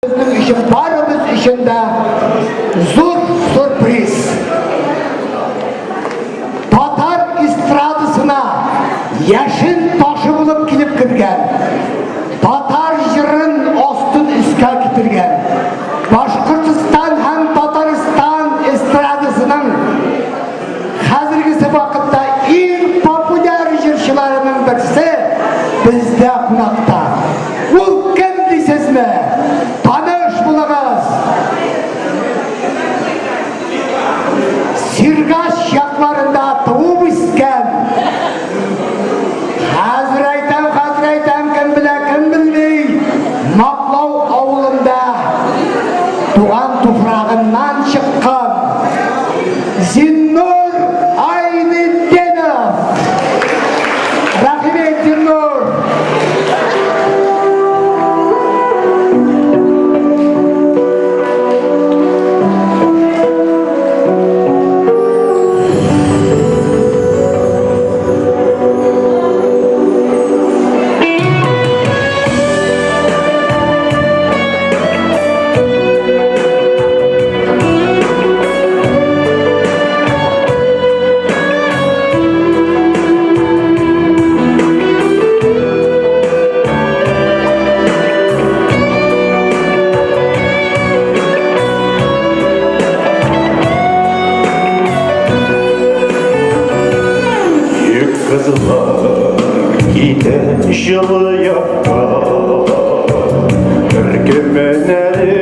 Безнең өчен, барыбыз өчен дә зур сюрприз. Татар эстрадасына яшен ташы булып килеп кергән, татар җырын астын өскә китергән, Башкортстан һәм Татарстан эстрадасының хәзергесе вакытта иң популяр җырчыларының берсе бездә кунакта. Ул кем дисезме? Таныш булыгыз! Сиргач якларында туып үскән. Хәзер әйтәм, хәзер әйтәм, кем белә, кем белми. Маклау авылында туган туфрагыннан чыккан Зиннур Айнетдинов. Рәхим ит, Зиннур! Йөк кызлар китә җылы якка, Төркемнәре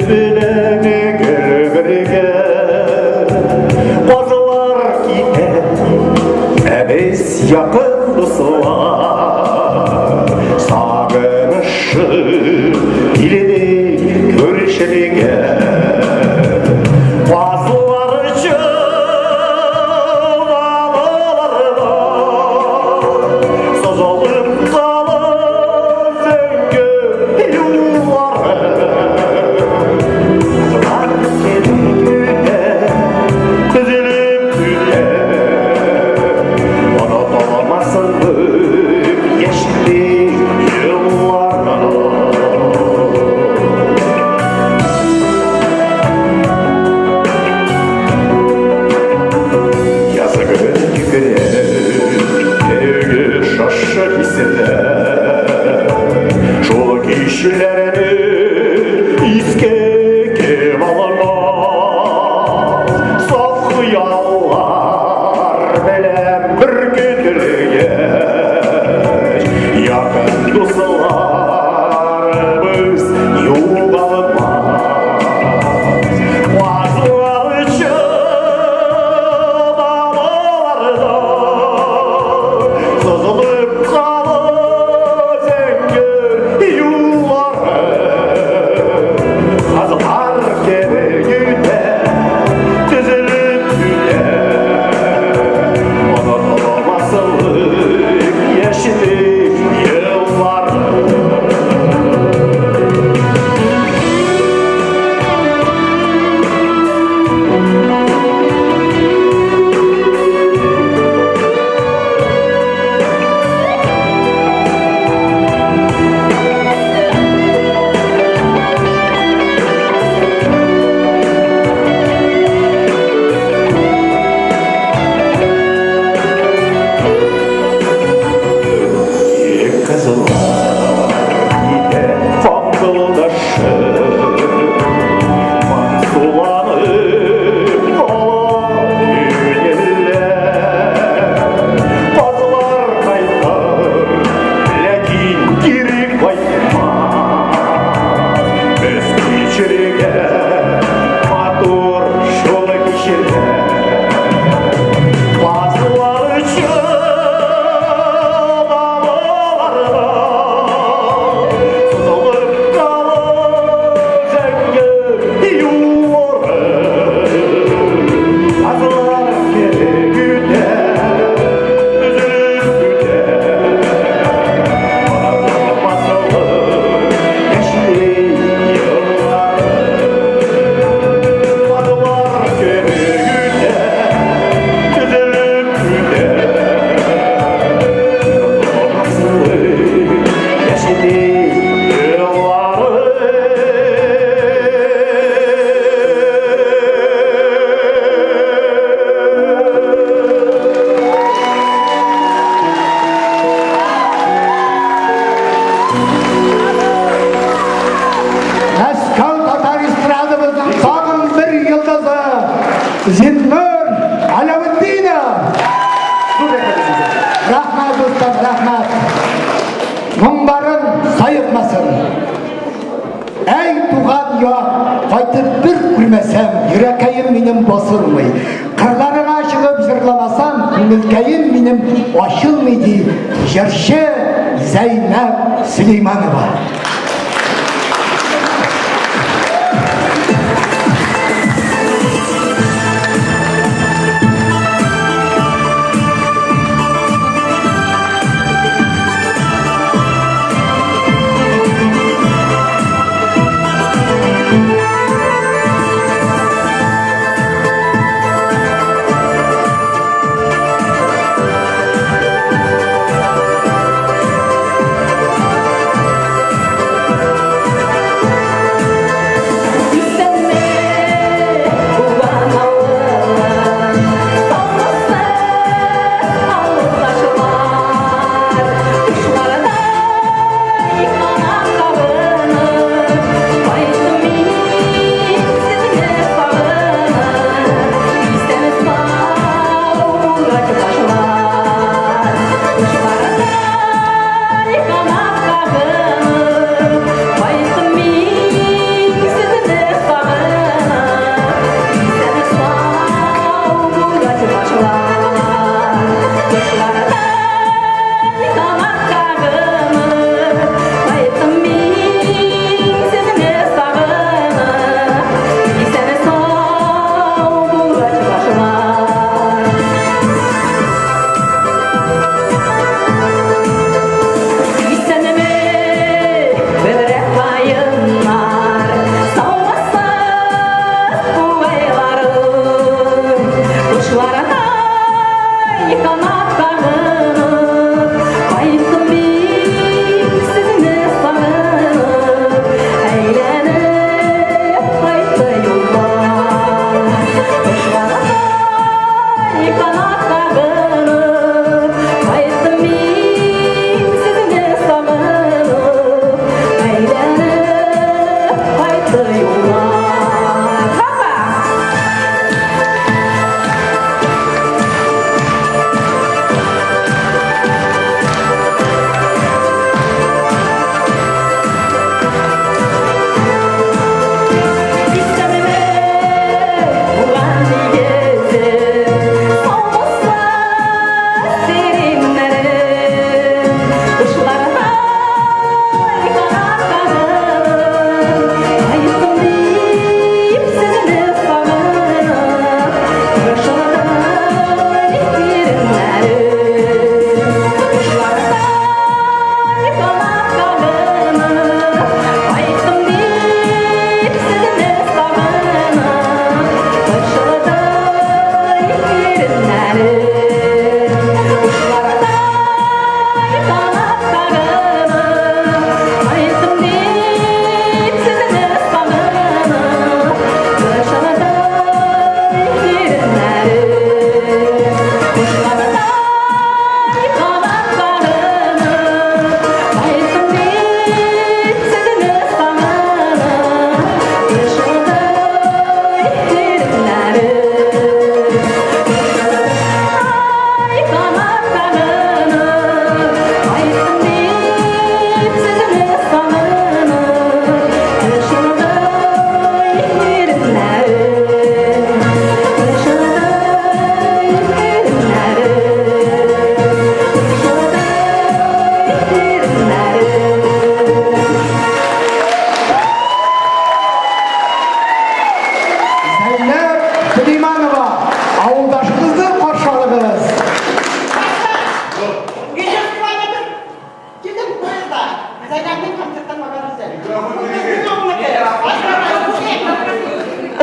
белән гел бергә. Казлар китә, ә без якын дуслар, Сагынышып килдек күрешергә. Казлар чылаларда, Сызылып кала зәңгәр юллары. Казлар килеп көтә, Өзелеп көтә. Онытылмаслык яшьлек еллары. Язгы йөгерә, тәүге шашы хисләр. Шул кичләрне искә кем алмас. Саф хыяллар белән бөркетелгәч, якын дусларыбыз югалмас. Вазларчы далаларда сызылып кала зәңгәр юллары. Әй, туган як, кайтып бер күрмәсәм, йөрәкәем минем басылмый. Кырларыңа чыгып җырламасам, күңелкәем минем ачылмый, ди җырчы Зәйнәб Сөләйманова.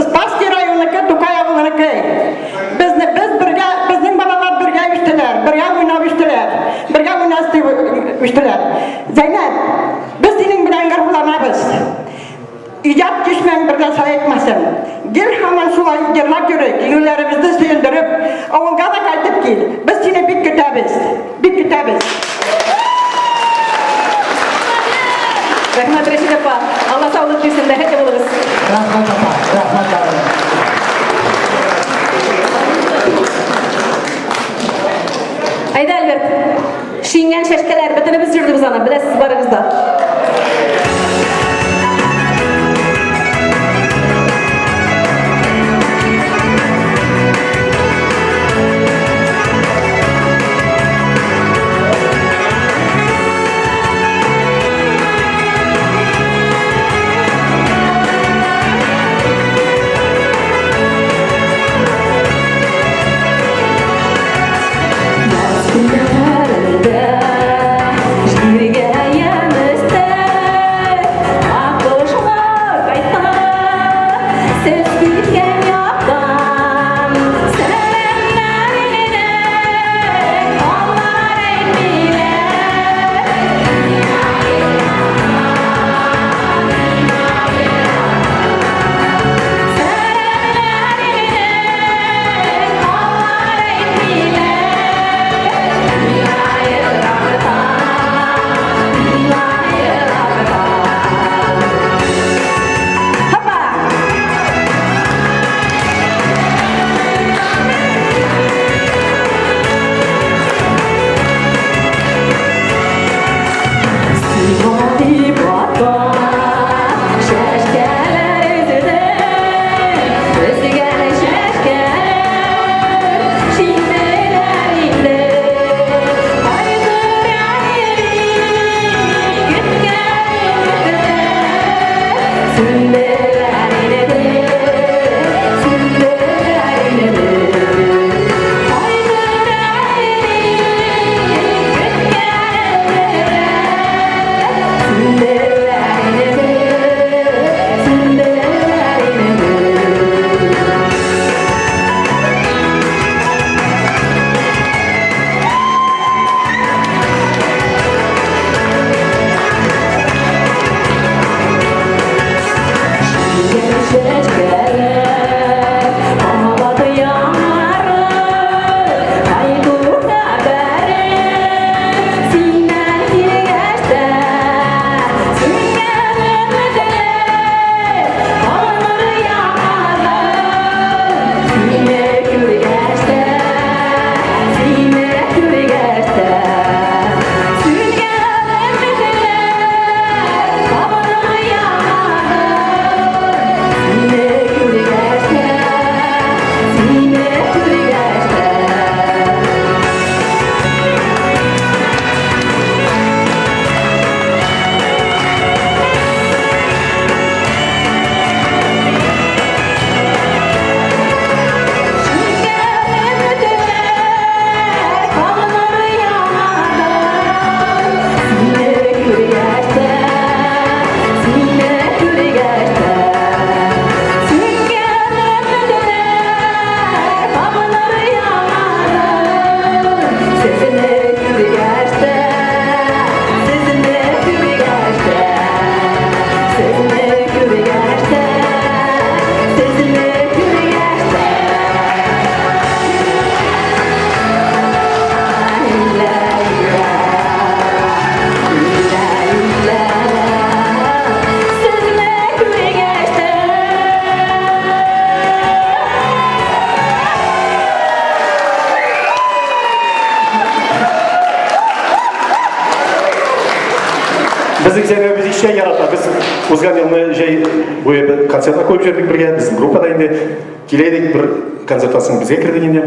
Спасский районыныкы, Тукай авылыныкы. Безне без бергә, безнең балалар бергә үстеләр, бергә уйнап үстеләр, бергә уйнап үстеләр. Зәйнәп, без синең белән горурланабыз. Иҗат чишмәң бер дә саекмасын. Гел һаман шулай җырлап йөре, күңелләребезне сөендереп, авылга да кайтып кил. Без сине бик көтәбез, бик көтәбез. Рәхмәт, Рәшидә апа. Алла саулык бирсен, бәхетле булыгыз. Рәхмәт апа, рәхмәт апа. Әйдә, Альберт. Шиңгән чәчкәләр, бөтенебез җырлыйбыз аны, беләсез барыгыз да. Сүнделәр инде, сүнделәр инде. Безнең Зәйнәбебез ишә ярата. Без узган елны җәй буе бер концертка куеп йөрдек бергә. Безнең группада инде килә идек, бер концерттан соң безгә кердек инде.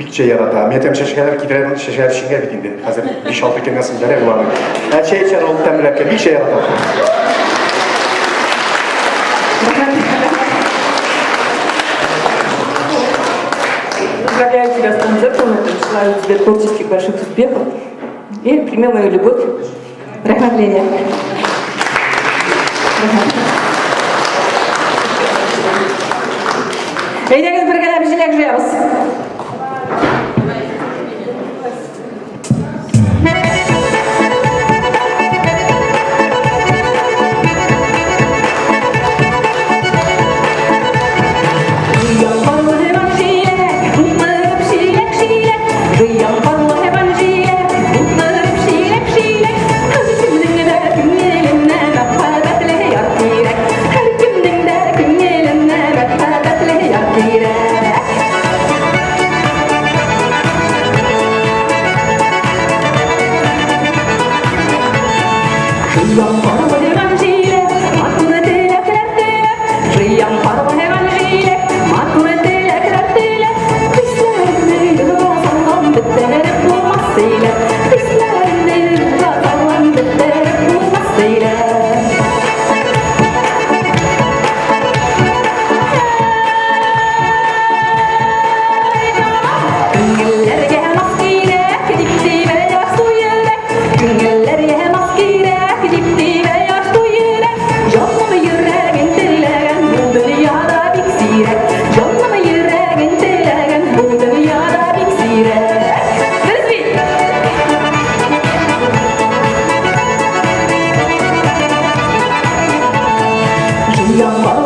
Бик чәй ярата. Мин әйтәм, чәчкәләр китерәм, чәчкәләр эчәргә бит инде. Хәзер 5-6 көннән соң бәрә була. Ә чәй эчәр ул тәмләп, бик чәй ярата. Поздравляю тебя с концертом, желаю тебе творческих больших успехов и прими мою любовь. Рәхмәт, Лилия. Әйдәгез бергәләп җиләк җыябыз. Күңелләргә мас кирәк дип тибә ярсу йөрәк. Күңелләргә мас кирәк дип тибә ярсу йөрәк. Җаным йөрәген теләгән бу дөньяда бик сирәк. Җаным йөрәген теләгән бу дөньяда бик сирәк. Дөрес бит? Җыям.